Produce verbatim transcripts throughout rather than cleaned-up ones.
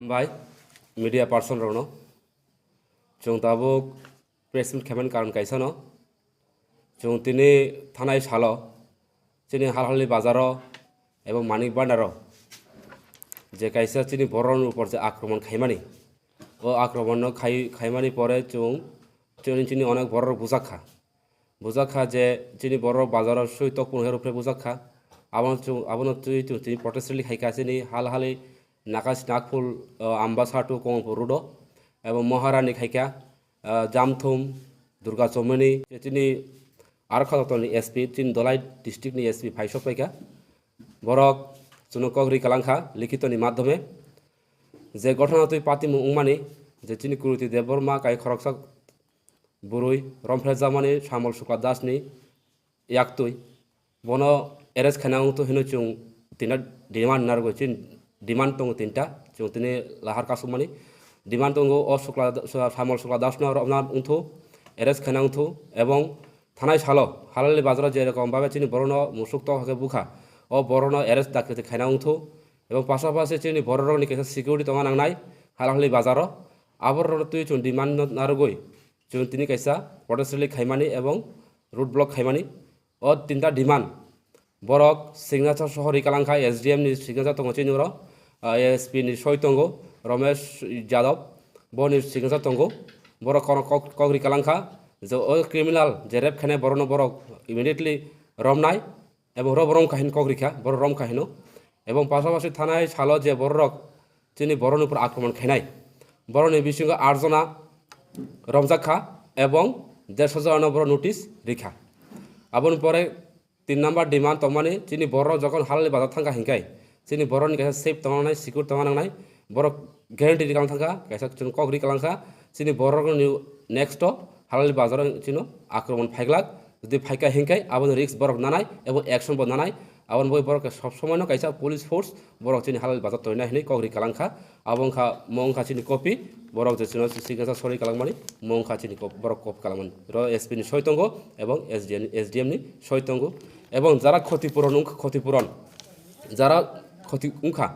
Bai media person rokno chwng tabuk press meet khaimani karon kaisa no, chwng tini thanai salo chini Halhali bazaro ebong Manik Bhandaro je kaisa chini borokni upor je akromon khaimani, o akromon no khai khaimani pore chwng chini chini onek borok bujak kha. Bujak kha je chini borok bazaro sui tokpung hero phre bujak kha. Abono chwng, abono twi chwng tini protest rally khai kha chini Halhali Nakas Nagpur, uh, Ambasa to Kongpur road o. Ebo Maharani khai kha, uh, Jamthum, Durga Chomoni, chini Arkha Dottor ni S P, chini Dolai district ni S P phai sok pai kha. Borok chwngno kok ri kalang kha likhito ni madhyome. Je ghotona twi patimung wngmani, je chini Kruti Debbarma kai khoroksa bwrwi romphrejakmani Samol Sukla Das ni yaktwi. Bono arrest khaina wngthu hino chwng tinta demand narwgwi chini demand tongo tinta. Chwng tini lahar kasukmani demand tongo o Sukla, Samol Sukla Das no romna wngthu, arrest khaina wngthu ebong thanai salo Halhali bazaro je rokom babe chini borokno musuk tok hake bukha, o borokno arrest dakti khaina wngthu ebong pasapasi chini borok rokni kaisa security tongna nangnai Halhali bazaro. Aborok twi chwng demand no narwgwi chwng tini kaisa protest rally khaimani ebong road block khaimani. O tinta demand borok signature soho ri kalang kha, S D M ni signature tongo chini oro, ah, A S P ni soi tongo Romesh Yadav, boni signature tongo. Borok kono kok, kok ri kalang kha je o criminal je rape khainai borokno borok immediately romnai ebong ro borom kahin kok ri kha, borok rom kahino. Ebong pasapasi thanai salo je borok chini borokni upor akromon khainai, borokni bisingo aat jona romjak kha ebong derso jona no borok notice ri kha. Aboni pore tin number demand tongmani chini borok jokon Halhali bazar thangkha hinkai chini borokni kaisa safe tongna nangnai, secure tongna nangnai, borok guarantee ri kalang thangkha, kaisa chwng kok ri kalang kha chini borokni next o Halhali bazar o chino akromon phaiglak, jodi phaikha hinkai aboni risk borok nanai ebong action bo nanai. Aboni bagwi borok sob somoi no kaisa police force borok chini Halhali bazar toina hinwi kok ri kalang kha. Abo wngkha, mo wngkha chini copy, borok je chwngno signature sorwi kalangmani, mo wngkha chini kop-, borok copy kalangmani. Ro S P ni soi tongo ebong S D M, S D M ni soi tongo. Ebong jara khoti puron wngkha, khoti puron, jara khoti wngkha,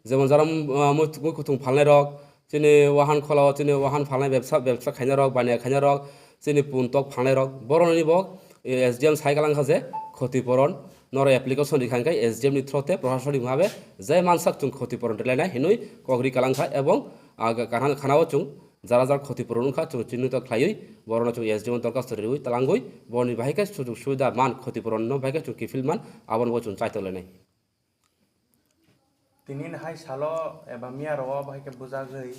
jemon jara, ah, mui, mui kuthung phalnai rok, chini wahan kholao chini wahan phalnai bebsa, bebsa khainai rok, baniya khainai rok, chini pun tok phalnai rok, boroni bo, eh, S D M sai kalang kha je khoti puron noro application ri kha, hingkhe S D M ni through te proshasoni bhabe je mansak chwng khoti puron rwlainai hinwi kok ri kalang kha, ebong, ah, ga-, gana-, gana-o chwng jara jara khoti puron wngkha chwng chinhito khlaiwi borokno chwng S D M o dorkhasto riwi twlangwi boroni bahai khe sujug subida man, khoti puron no bahai khe chwng kiphil man, abono bo chwng chaitok lainai. Tini hai salo eba miya rogo bahai khe bujagwi,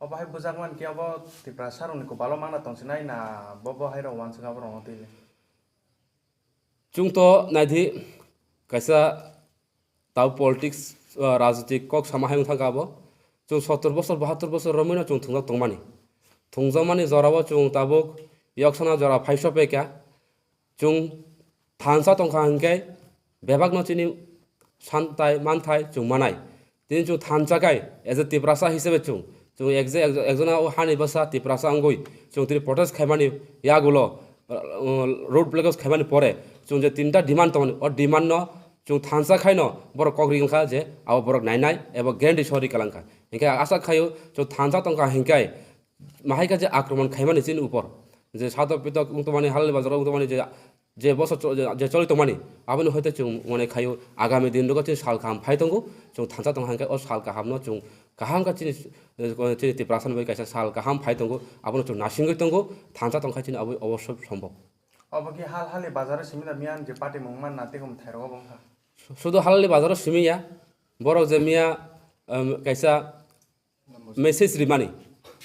o bahai bujak man khe abo Tiprasa rokni kopalo mana tongsinai na bo bo hai rok wansuk abo rokno twi le? Chwng to naidi kaisa tau politics, ah, rajnitik kok sama hai wngthang kha abo. Chwng sottor bosor, bahattor bosor romwi no chwng thwngjak tongmani. Thwngjakmani jorao chwng tabuk yoksana jora phaiso pekha. Chwng thansa tongkha hinkhe bebakno chini santai manthai chwng manai. Tini chwng thansa khai, as a Tiprasa hisabe chwng, chwng ekje-, ekjona o hani bwsa Tiprasa wngwi chwng tini protest khaimani yagulo, uh, road blockage khaimani pore chwng je tinta demand tongmani, o demand no chwng thansa khaino borok kok ri wngkha je abo borok nainai eba guarantee sori kalangkha. Hinkhe asa khaio chwng thansa tongkha hinkhe, mahaikha je akromon khaimani chini upor, je sadok pitok wngtongmani, Halhali bazaro wngtongmani, je, je bosor cho-, je, je choli tongmani, aboni hoite chwng mone khaio agami din rogo chini sal kaham phai tongo, chwng thansa tongkha hinkhe o sal kahamno chwng kaham kha chini, eh, chini Tiprasa ni bai kaisa sal kaham phai tongo, abono chwng nasingwi tongo, thansa tongkha chini abo obosso sombok. Obo khe Halhali bazaro simi da miyan je patimung man na tei thairok obo wngkha. Sudo Halhali bazaro simi ya, borok je miya, em, kaisa message rimani,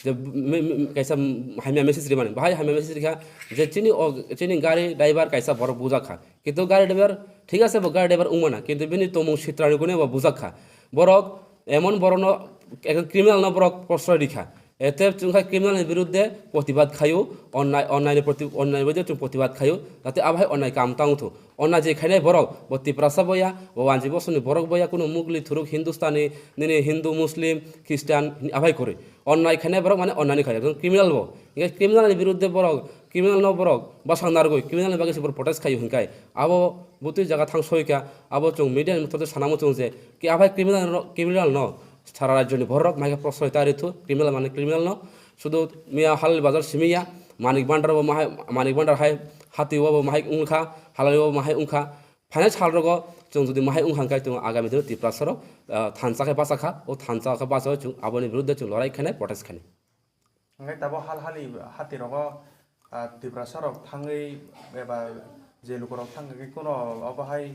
je me-, me-, kaisa hamya message rimani, bahai hamya message rikha je chini o, chini gari driver kaisa borok bujak kha, kintu gari driver thik ase, bo gari driver wngmana, kintu bini tongmung sitrani kune bo bujak kha. Borok emon borokno ekta criminal no borok prosroy rikha, ete chwngkha criminal ni birudde protibad khaio, onnai, onnai ni proti-, onnai ni birudde chwng protibad khaio, jate abo hai onnai kam ta wngthu. Onnai je khainai borok, bo Tiprasa boya, bo wanji bosongni borok boya, kuno Mugli, Thuruk, Hindustani, nini Hindu, Muslim, Christian, hini abai kwrwi. Onnai khainai borok mane onnai ni khai, ekdom criminal bo. Hinkhe criminal ni birudde borok, criminal no borok bwsang narwgwi, criminal ni bagwi se borok protest khaio hinkhai. Abo butwi jaga thang soika, abo chwng media ni mothote sanamo chwng je, ki abai criminal no, criminal no, Sara rajyoni borok maikha prosroy ta rithu criminal mani criminal no. Sudu miya halal bazar simiya Manik Bhandar bo mahai, Manik Bhandar hai hati bo mahai ungkha, halal bo mahai ungkha. Phainai sal rogo chwng jodi mahai ungkha hwnkhe chwng agami dino Tiprasa rok, ah, thansa khe bachakha, o thansa khe bachao chwng aboni birudde chwng lorai khainai, protest khainai. Hwnkhe tabo hal hali hati rogo, ah, Tiprasa rok thangwi eba je lukurok thangwi kuno obo hai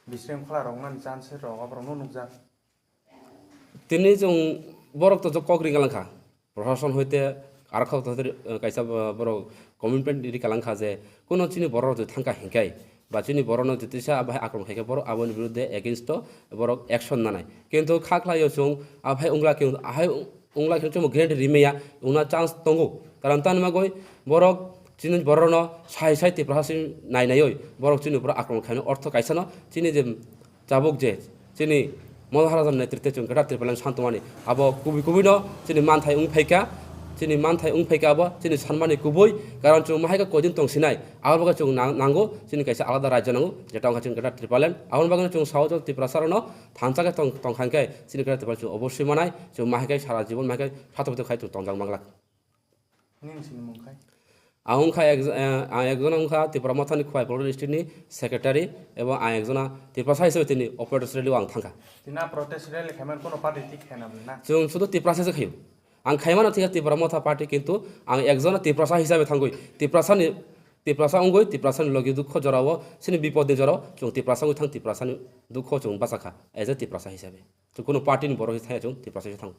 bisrengkhwla rok nani chance rok oborok no nukjak. Tini chwng borok to kok ri kalang kha, proshashan hoite aro kok to, eh, kaisa bo-, borok commitment ri kalang kha je kuno chini borok rok je thang kha hinkai ba chini borok no je tisa abai akromon khai khe borok aboni birudde against o borok action nanai. Kintu kha khlai o chwng abai ungla khe, ahai ungla khe chwng guarantee ri maya wngna chance tongo. Karon tani bagwi borok chini borok no sai sai Tiprasa si nai naiwi borok chini borok akromon khaino ortho kaisa no chini je Tabuk je chini Mohan Harajan netritwe chwng Greater Tipraland santumani abo kubui kubui no chini manthai wng phaikha, chini manthai wng phaikha abo chini sanmani kubui, karon chwng mahaikhe koidin tongsinai, abo bagwi chwng nang-, nango chini kaisa alada rajya nango, jeta wngkha chini Greater Tipraland. Aboni bagwi chwng sao chwng Tiprasa rokno thansa khe tong-, tongkha hwnkhe chini Greater Tipraland chwng oboswi manai, chwng mahaikhe sara jibon mahaikhe sato photo khai chwng tonjak manglak. Nini sini mung khai? Ang wngkha ek-, eh, ang ekjona wngkha Tipra Mothani Khowai Polkra District ni secretary, ebo ang ekjona Tiprasa hisabe tini o protest rally o ang thangkha. Tini a protest rally khaimani kono party thik khaina bwlwi na? Chwng sudu Tiprasa se khaio. Ang khaimano thikha Tipra Motha party, kintu ang ekjona Tiprasa hisabe thangwi Tiprasa ni, Tiprasa wngwi Tiprasa ni logi dukho jorao, chini bipod ni jorao chwng Tiprasa wngwi thang, Tiprasa ni dukho chwng bachakha as a Tiprasa hisabe. Chwng kuno party ni borok se thaya, chwng Tiprasa se thango.